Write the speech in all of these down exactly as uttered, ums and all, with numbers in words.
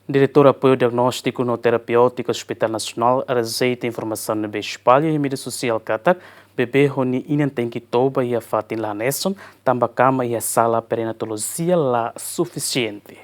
Diretór Apoiu Diagnóstiku no Terapéutiku Hospital Nasionál rejeita informasaun ne'ebé espalla iha média sosiál katak bebé ho nia inan tenke toba iha fatin la hanesan, tanba kama iha sala perinatolojia la sufisiente.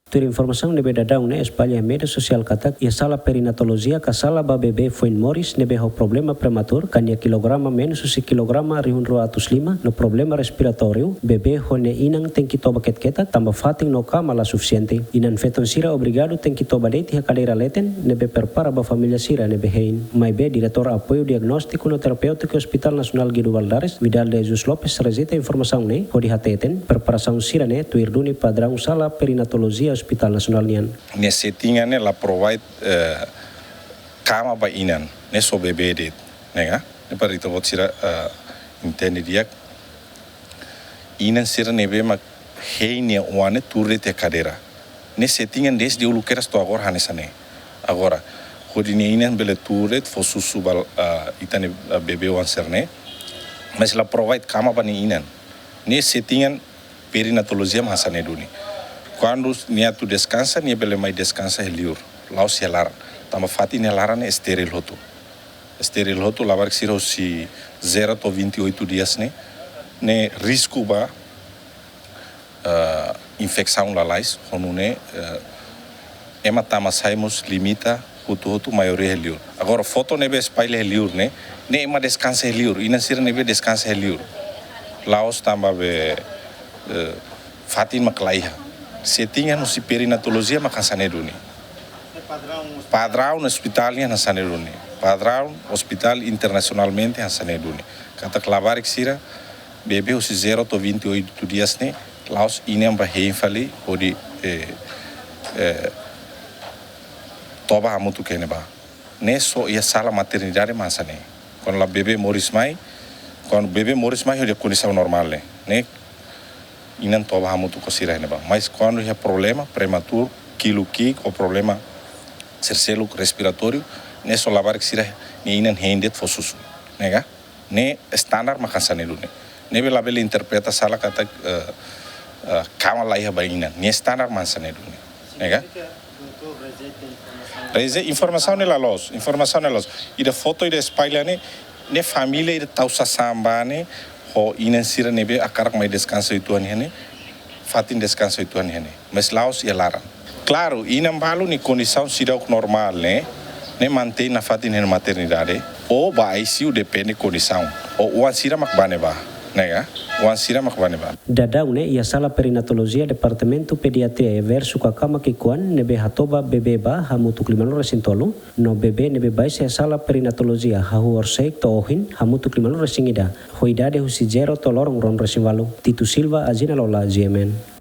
Tuir informasaun ne'ebé daudaun ne'e espalla iha média sosiál katak iha sala perinatolojia ka sala ba bebé foin moris ne'ebé ho problema prematuru, ka nia kilograma menus husi kilograma rihun rua atus lima, no problema respiratóriu, bebé ho nia inan tenke toba ketak-ketak tanba fatin no kama la sufisiente. Inan-feton sira obrigadu tenke toba de'it iha kadeira leten ne'ebé prepara ba família sira ne'ebé hein. Maibé Diretór Apoiu Diagnóstiku no Terapéutiku Hospital Nasionál Guido Valadares, Vidal de Jesus Lopes, rejeita informasaun ne'e hodi hateten preparasaun sira-ne'e tuir duni padraun sala perinatolojia Hospital Nasionál nian. Nia setting an ne'e la provide, eh, kama ba inan, ne'e só bebé de'it, ne'e ka? Ne'e para ita-boot sira, eh, entende di'ak. Inan sira ne'ebé mak hein nia oan ne'e tuur de'it iha kadeira. Ne'e setting an desde uluk kedas to'o agora hanesan ne'e. Agora, hodi nia inan bele tuur de'it fó susu ba, ah, ita-nia, ah, bebé oan sira-ne'e. Mas la provide kama ba nia inan. Ne'e setting an perinatolojia mak hanesan ne'e duni. Kuandu nia atu deskansa, nia bele mai deskansa iha li'ur. La'ós iha laran. Tanba fatin iha laran ne'e estéril hotu. Estéril hotu, labarik sira husi zero to'o vinte e oito dias ne'e, ne'e risku ba, eh, infesaun lalais, ho nune'e, eh, ema tama-sai mós limita, hotu-hotu maioria iha li'ur. Agora, foto ne'ebé espalla iha li'ur ne'e, ne'e ema deskansa iha li'ur, inan sira ne'ebé deskansa iha li'ur. La'ós tanba be, eh, fatin mak laiha. Setting an husi perinatolojia mak hanesan ne'e duni. Padraun hospital nian hanesan ne'e duni. Padraun hospital internasionalmente hanesan ne'e duni. Katak labarik sira, bebé husi zero to'o vinte e oito dias ne'e, la'ós inan bá hein fali, hodi, eh, eh, toba hamutuk iha ne'ebá. Ne'e só iha sala maternidade mak hanesan ne'e. Kuandu la bebé moris mai, kuandu bebé moris mai, iha kondisaun normál ne'e. Ne'e inan toba hamutuk ho sira iha ne'ebá. Mas kuandu iha problema prematuru, kilu ki'ik, ou problema sira seluk respiratóriu, ne'e só labarik sira-nia inan hein de'it fó susu. Ne'e ka? Ne'e standar mak hanesan ne'e duni. Ne'ebé labele interpreta sala katak, eh, eh, kama laiha ba inan. Ne'e standar mak hanesan ne'e duni. Ne'e ka? Signifika doutór rejeita informasaun? Rejeita informasaun ne'e la loos, informasaun ne'e la loos. Ida foto ida espalla ne'e, ne'e família ida tau sasán ba ne'e, ho inan sira ne'ebé hakarak mai deskansa uitoan iha ne'e, fatin deskansa uitoan iha ne'e. Mas la'ós iha laran. Klaru, inan balu nia kondisaun seidauk normál ne'e, ne'e mantein nafatin iha maternidade, ou bá I C U depende kondisaun. Ou oan sira mak bá ne'ebá, ne'e ka? Oan sira mak bá ne'ebá. Daudaun ne'e iha sala perinatolojia Departamentu Pediatria iha Versu ka kama ki'ikoan ne'ebé hatoba bebé bá hamutuk limanulu-resin-tolu, no bebé ne'ebé baixa iha sala perinatolojia hahú horisehik to'o ohin hamutuk limanulu-resin-ida, ho idade husi zero to'o loron ruanulu-resin-ualu. Tito Silva, Agina Lola, G M N.